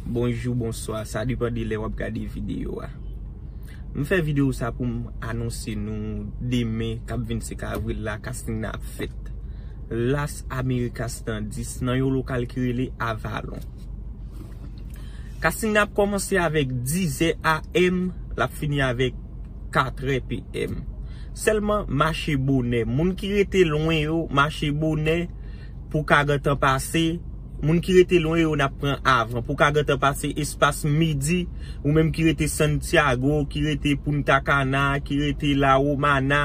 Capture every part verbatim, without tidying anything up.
Bonjou, bonswa, sa depann de lè w ap gade videyo a. M fè videyo sa pou m anonse nou demen k ap vennsenk avril la, casting nan ap fèt Las Américas nan dis nan yon lokal ki rele Avalon. Casting nan ap kòmanse avèk dizè A M, l ap fini avèk katrè P M. Sèlman mache bonè. Moun ki rete lwen yo, mache bonè pou ka gentan pase. Moun ki rete lwen yo, n ap pran avan. Pou ka gentan pase espas midi, ou menm ki rete Santiago, ki rete Punta Cana, ki rete La Romana,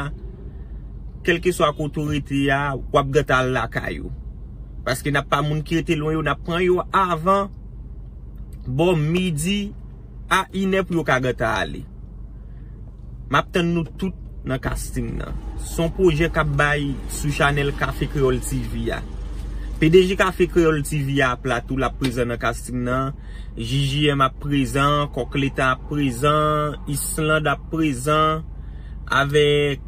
kèlkeswa kote w rete a, w ap gentan al lakay ou. Paske n ap pa moun ki rete lwen yo, n ap pran yo avan bò midi a inè pou yo ka gentan ale. M ap tann nou tout nan casting nan. Se yon pwojè k ap bay sou chanèl Cafe Creole T V a. P D G Cafe Creole T V a ap la tou, l ap prezan nan casting nan. J J M ap prezan, Kòk Letan ap prezan, Island ap prezan, avèk,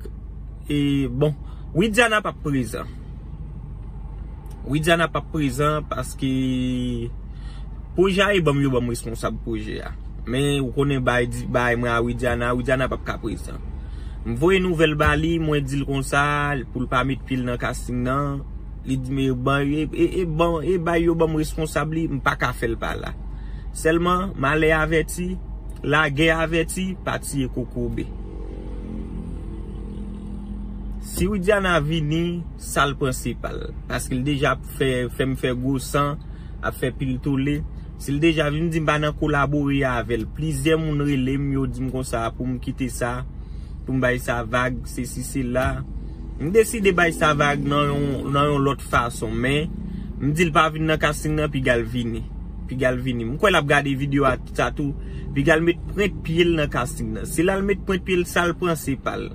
e, bon, Widiana p ap prezan. Widiana p ap prezan paske pwojè a e ban m yo ban m responsab pwojè a. Men ou konnen bay di bay mwen a Widiana, Widiana p ap ka prezan. M voye nouvèl ba li, mwen di l konsa pou l pa met pye l nan casting nan. Li di m e ban e, e, e ban e bay yo ban m responsab li, m pa ka fè l pa la. Sèlman, malè avèti, lagè avèti, pa tiye kokobe. Si Widiana vini, sa l pran se pa l. Paske l deja ap fè, fè m fè gwo san, ap fè pil tole. Si l deja vin di m pa nan kolabore avè l. Plizyè moun rele m, yo di m konsa pou m kite sa, pou m bay sa vag, sesi sela. M deside bay sa vag nan yon, nan yon lòt fason, men m di l pa vin nan casting nan, piga l vini. Piga l vini. M kwè l ap gade videyo a sa tou. Piga l met pwent pye l nan casting nan. Se la l met pwent pye l, sa l pran se pa l.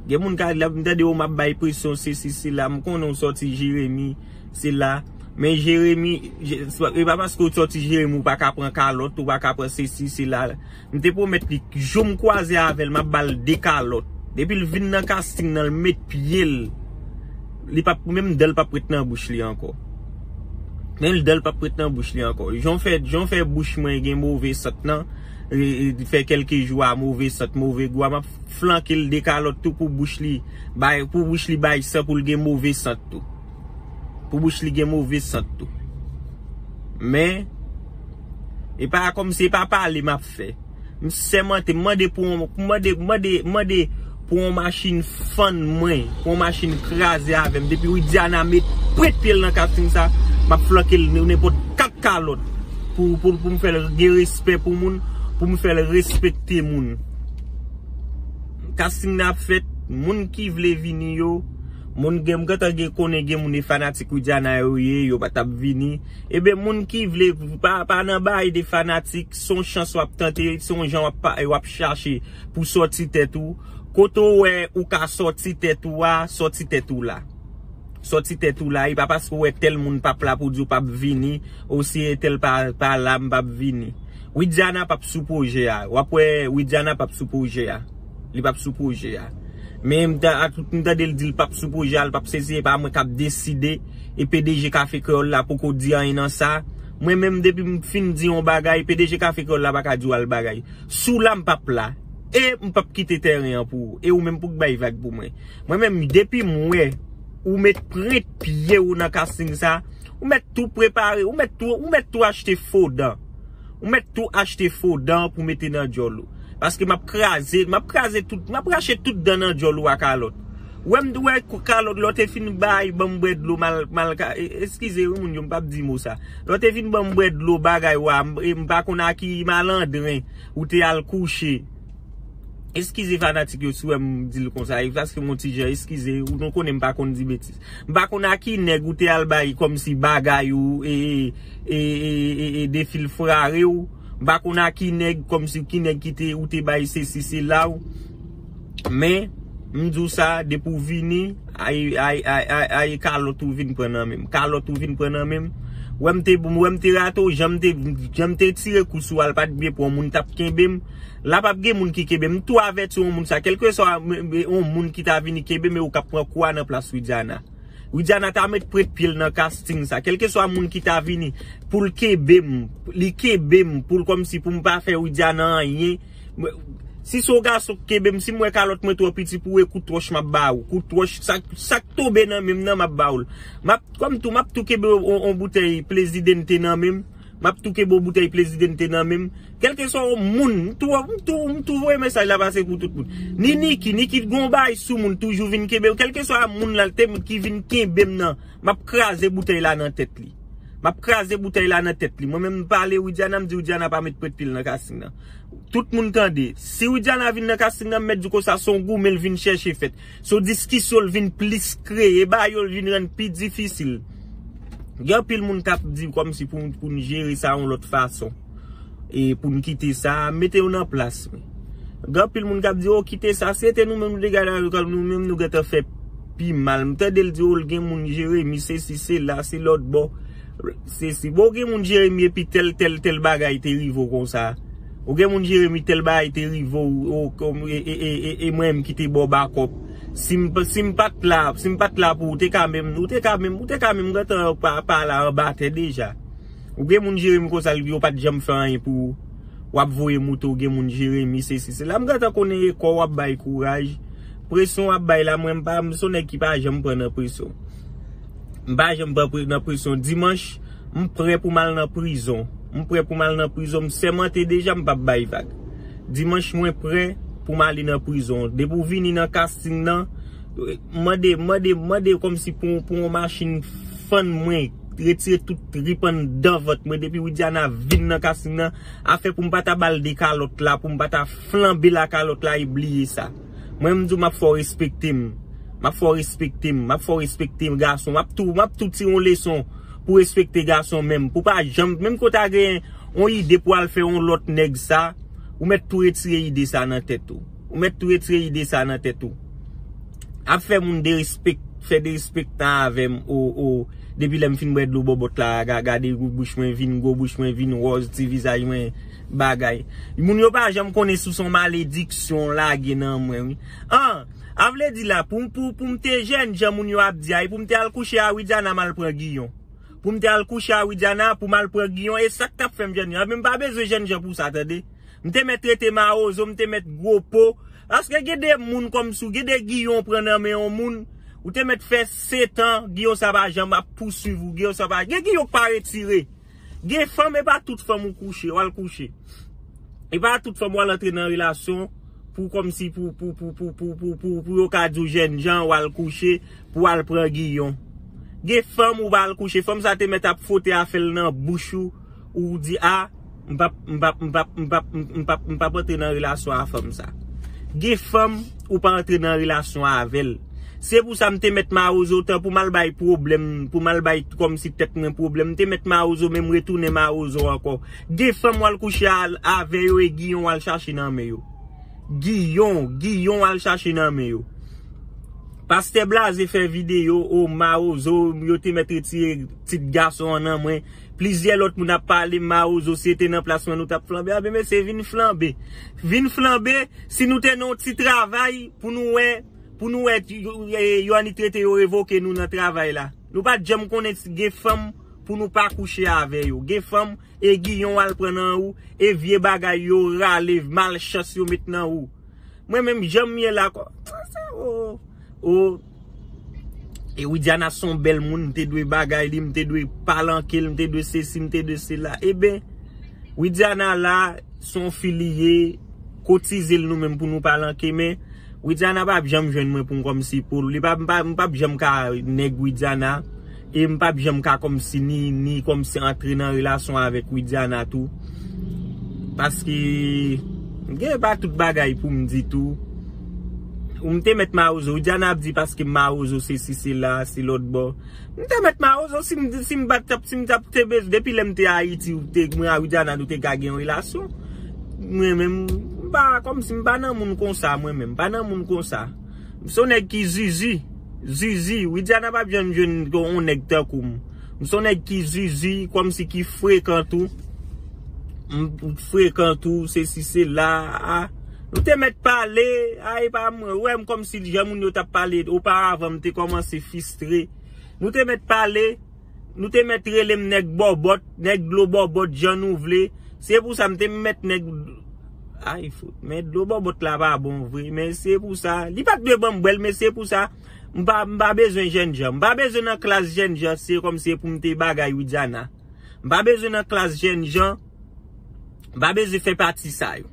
Gen moun ka, m tande w m ap bay presyon, sesi sela. M konnen w sòti Jeremi, sela. Men Jeremi, Je- e pa paske w sòti Jeremi, ou pa ka pran kalòt, ou pa ka pran sesi, sela. M te pwomèt li, jou m kwaze avè l, m ap ba l de kalòt. Depi l vin nan casting nan, l met pye l. Li p ap, menm dan l p ap ret nan bouch li ankò. Menm dan l p ap ret nan bouch li ankò. Jan w fè, jan w fè bouch mwen gen move sant nan, e, e, fè kèlke jou a move sant, move gou a, m ap flanke l de kalòt tou pou bouch li bay, pou bouch li bay san, pou l gen move sant tou. Pou bouch li gen move sant tou. Men, e pa kòmsi e pa pale m ap fè. M sèmante, m mande pou yon, m mande, m mande, m mande pou yon machin fann mwen, pou yon machin kraze avè m. Depi Widiana met pwent pye l nan casting sa, m ap flanke l nenpòt kat kalòt pou, pou, pou m fè l gen respè pou moun, pou m fè l respekte moun. Casting nan ap fèt, moun ki vle vini yo, moun gen, m gentan gen, konnen gen moun e fanatik Widiana yo ye, yo pa t ap vini. Ebyen, moun ki vle, pa, pa nan bagay de fanatik, se yon chans w ap tante, se yon jan w ap, pa- w ap chache pou sòti tèt ou. Kote w wè ou ka sòti tèt ou a, sòti tèt ou la. Sòti tèt ou la, e pa paske w wè tèl moun p ap la pou di w p ap vini, ou si entèl pa, pa la, m p ap vini. Widiana p ap sou pwojè a. W ap wè Widiana p ap sou pwojè a. Li p ap sou pwojè a. Men m ta- a tout m tande l di l p ap sou pwojè a, l p ap sezi, e pa mwen k ap deside, e P D G Cafe Creole la poko di anyen nan sa. Mwen menm depi m fin di yon bagay, P D G Cafe Creole la pa ka di w al bagay. Si w la m p ap la. E m p ap kite tèren an pou ou. E ou menm pou k bay vag pou mwen. Mwen menm depi m wè ou met pwent pye w nan casting sa, ou mèt tou prepare, ou mèt tou, ou mèt tou achte fo dan. Ou mèt tou achte fo dan pou mete nan djòl ou. Paske m ap kraze, m ap kraze tout, m ap rache tout dan nan djòl ou a kalòt. Ou wè m wè kou- kalòt lè w te fin bay ban m bwè dlo mal, mal ka, e- eskize wi moun yo, m p ap di mo sa. Lè w te fin ban m bwè dlo bagay ou a, m, e m pa konn a ki malandren ou te al kouche. Eskize fanatik yo si w wè m di l konsa, e paske m on ti jan eskize, ou nou konnen m pa konn di betiz. M pa konn a ki nèg ou te al bay kòmsi bagay ou, e, e, e, e, e, e defilfrare w. M pa konn a ki nèg kòmsi ki nèg ki te, ou te bay sesi sela w. Men, m di w sa, depi w vini, ay, ay, ay, ay, ay, kalòt ou vin pran nan men m. Kalòt ou vin pran nan men m. Wè m te, wè m te rate w, jan m te, jan m te tire kou sou al pa t byen pou yon moun t ap kenbe m. La p ap gen moun ki kenbe m. M tou avèti yon moun sa. Kèlkeswa yon moun ki ta vini kenbe m, e ou k ap pran kou a nan plas Widiana. Widiana ta met prèt pye l nan casting sa. Kèlkeswa moun ki ta vini pou l kenbe m, li kenbe m pou l kòmsi pou m pa fè Widiana anyen. Si se yon gason k kenbe m, si m wè kalòt mwen twò piti pou w, e kout wòch m ap ba ou. Kout wòch, sa, sa k tonbe nan men m nan, m ap ba ou l. M ap, kòm tou, m ap tou kenbe yon, yon boutèy Presidente nan men m. M ap tou kenbe yon boutèy Presidente nan men m. Kèlkeswa yon moun, m tou, m tou, m tou voye mesaj la pase pou tout moun. Ni Niki, Niki gon bagay sou moun, toujou vin kenbe. Kèlkeswa moun la te ki vin kenbe m nan, m ap kraze boutèy la nan tèt li. M ap kraze boutèy la nan tèt li. Mwen menm m pale Widiana, m di Widiana pa met prèt pye l nan casting nan. Tout moun tande. Si Widiana vin nan casting nan, m mèt di konsa, se yon goumen l vin chèche fèt. Se yon diskisyon l vin plis kreye, ba yo l vin rann pi difisil. Gen anpil moun k ap di kòmsi pou, pou n jere sa yon lòt fason. E pou n kite sa, mete yo nan plas mwen. Gen anpil moun k ap di, "O, kite sa, si se te nou menm, nou te gade avèk nou menm, nou gentan fè pi mal." M tande l di, "O, l gen moun Jeremi, se si, se la, se lòt bò." Se si. Bon, gen moun Jeremi epi tèl, tèl, tèl bagay te rive w konsa. Ou gen moun Jeremi tèl bagay te rive w, ou, kòm, e, e, e, e, e mwen menm ki te ba w bakòp. Si m, si m pa t la, si m pa t la pou ou, ou te ka menm, ou te ka menm, ou te ka menm gentan pa, pa la anba tè deja. Ou gen moun Jeremi konsa, yo pa t janm fè anyen pou ou. W ap voye moute, ou gen moun Jeremi, se si, se la. M gentan konnen e kò w ap bay kouraj. Presyon w ap bay la, mwen m pa, m se yon nèg ki pa janm pran nan presyon. M pa janm pran pre-, nan presyon. Dimanch, m prè pou m al nan prizon. M prè pou m al nan prizon. M sèmante deja, m p ap bay vag. Dimanch, mwen prè pou m ale nan prizon. Depi w vini nan casting nan, mande, mande, mande kòmsi pou, pou yon machin fann mwen, retire tout trip anndan vant mwen. Depi Widiana vin nan casting nan, afè pou m pa ta ba l de kalòt la, pou m pa ta flanbe la kalòt la, e bliye sa. Mwen, m di w, m ap fè w respekte m. M ap fè w respekte m. M ap fè w respekte gason. M ap tou, m ap tou tire yon leson pou respekte gason menm. Pou pa janm, menm ke w ta gen yon ide pou al fè yon lòt nèg sa, ou mèt tou retire ide sa nan tèt ou. Ou mèt tou retire ide sa nan tèt ou. Ap fè moun derespek-, fè derespektan avè m, o, o, depi lè m fin bwè dlo bòbòt la, ga-, gade bouch mwen vin gwo, bouch mwen vin wòz, ti vizaj mwen bagay. Moun yo pa janm konnen si se yon malediksyon lage nan mwen, wi. An, a vle di la, pou, pou, pou m te jènjan moun yo ap di a, e pou m te al kouche a Widiana, m al pran Giyon. Pou m te al kouche a Widiana, pou m al pran Giyon, e sa k t ap fè m jènjan. Men m pa bezwen jènjan pou sa, tande. M te mèt rete mawozo, m te mèt gwo po. Paske gen de moun kòmsi w, gen de Giyon w pran nan men yon moun, ou te mèt fè sèt an, Giyon sa pa janm ap pouswiv ou, Giyon sa pa, gen Giyon k pa retire. Gen fanm, e pa tout fanm ou kouche, w al kouche. E pa tout fanm w al antre nan relasyon pou kòmsi pou, pou, pou yo ka di w jènjan, w al kouche, pou w al pran Giyon. Gen fanm ou pa al kouche, fanm sa te mèt ap fwote afè l nan bouch ou, ou di, "A, m p ap, m p ap, m p ap, m p ap, m p ap, m p ap antre nan relasyon a fanm sa." Gen fanm ou pa antre nan relasyon avè l. Se pou sa m te mèt mawozo tan pou m al bay pwoblèm, pou m al bay kòmsi tèt mwen pwoblèm. M te mèt mawozo, men m retounen mawozo ankò. Gen fanm w al kouche al, avè yo e Giyon w al chache nan men yo. Giyon, Giyon w al chache nan men yo. Pastè Blaze fè videyo, o mawozo, yo te mèt retire tit gason an nan mwen. Plizyè lòt moun ap pale, mawozo, si te nan plas mwen, nou t ap flanbe. Anben, mesye, vin flanbe. Vin flanbe, si nou te nan yon ti travay, pou nou wè, pou nou wè, yo, yo, yo annik trete yo revoke nou nan travay la. Nou pa t janm konnen si gen fanm pou nou pa kouche avè yo. Gen fanm, e Giyon w al pran nan ou, e vye bagay yo rale, malchans yo met nan ou. Mwen menm, jan m ye la, kò, o, o, e Widiana se yon bèl moun, m te dwe bagay li, m te dwe palanke l, m te dwe sesi, m te dwe sela. Eben, Widiana la, se yon fi li ye, kotize l nou menm pou nou palanke, men Widiana p ap janm jwenn mwen pou m kòmsi pou li, pa, m pa, m p ap janm ka nèg Widiana, e m p ap janm ka kòmsi ni, ni kòmsi antre nan relasyon avèk Widiana tou. Paske, gen pa tout bagay pou m di tou. Ou m te mèt mawozo, Widiana ap di paske m mawozo, se si, se la, se lòt bò. M te mèt mawozo, si m, si m pa t ap, si m t ap te bez-, depi lè m te Ayiti, ou te, mwen a Widiana, nou te ka gen yon relasyon. Mwen menm, m pa, kòmsi m pa nan moun konsa, mwen menm, m pa nan moun konsa. M se yon nèg ki zizi, zizi, Widiana p ap janm jwenn yon nèg tankou m. M se yon nèg ki zizi, kòmsi ki frekan tou. M frekan tou, se si, se la, a. Nou te mèt pale, a, e pa mwen, ou wè m kòmsi jan moun yo t ap pale, oparavan m te kòmanse fistre. Nou te mèt pale, nou te mèt rele m nèg bòbòt, nèg dlo bòbòt, jan nou vle. Se pou sa m te mèt nèg. Ay, fout. Men dlo bòbòt la pa bon vre. Men se pou sa. Li pa t dwe ban m bwè l, men se pou sa. M pa, m pa bezwen jènjan. M pa bezwen nan klas jènjan. Se kòmsi pou m te bagay Widiana. M pa bezwen nan klas jènjan. M pa bezwen fè pati sa yo.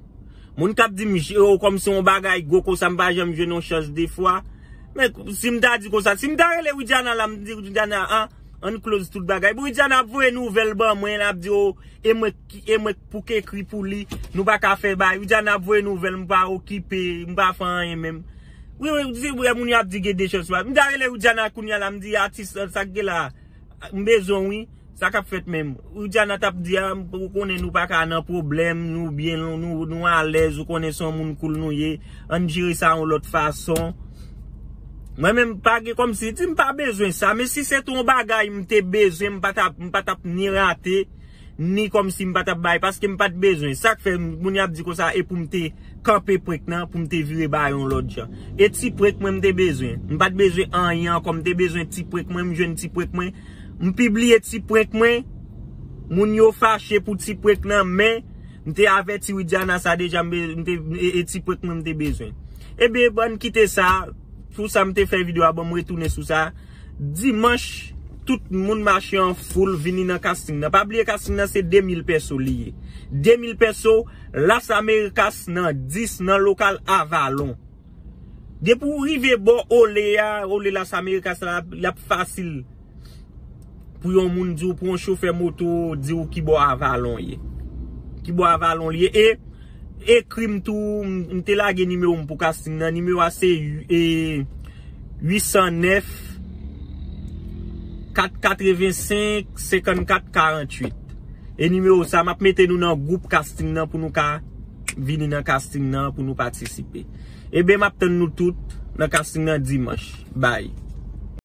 Moun k ap di m, "Oh, kòmsi yon bagay gwo konsa, m pa janm jwenn yon chans de fwa." Men si m ta di konsa, si m ta rele Widiana la, m di Widiana, an, ann close tout bagay. Bon, Widiana ap voye nouvèl ban mwen, l ap di, "Oh, e mwen, ki- e mwen pou k ekri pou li, nou pa ka fè bay." Widiana ap voye nouvèl, m pa okipe, m pa fè anyen menm. Wi, wi, di, wi, moun yo ap di gen de chans pa. M ta rele Widiana kounye a la, m di, "Atis, sa k gen la, m bezwen w, wi." Sa k ap fèt menm? Widiana t ap di, "A, ou konnen nou pa ka nan pwoblèm, nou byen, nou, nou alèz, ou konnen se yon moun cool nou ye, ann jere sa yon lòt fason." Mwen menm, pa gen kòmsi, di m pa bezwen sa, men si se te yon bagay m te bezwen, m pa t ap, m pa t ap ni rate, ni kòmsi m pa t ap bay, paske m pa t bezwen. Sa k fè moun y ap di konsa, e pou m te kanpe prank nan, pou m te vire ba yon lòt jan. E ti prank mwen m te bezwen. M pa t bezwen anyen ankò, m te bezwen ti prank mwen, m jwenn ti prank mwen. M pibliye ti prank mwen. Moun yo fache pou ti prank nan, men m te avèti Widiana sa deja, m be- m te, e, e ti prank mwen m te bezwen. Ebyen, bann kite sa, pou sa m te fè videyo a, bon, m retounen sou sa. Dimanch, tout moun mache an foul vini nan casting nan. Pa bliye casting nan se de mil pèso li ye. De mil pèso, Las Americas nan dis nan lokal Avalon. Depi w rive bò Ole a, Ole Las Americas la, l ap fasil pou yon moun di w, pou yon chofè moto di w ki bò Avalon ye. Ki bò Avalon li ye. E ekri m tou, m m te lage nimewo m pou casting nan. Nimewo a se e, uit san nèf, kat katrevensenk, senkannkat, karanntuit. E nimewo sa, m ap mete nou nan gwoup casting nan pou nou ka vini nan casting nan, pou nou patisipe. Ebyen, m ap tann nou tout nan casting nan dimanch. Bye.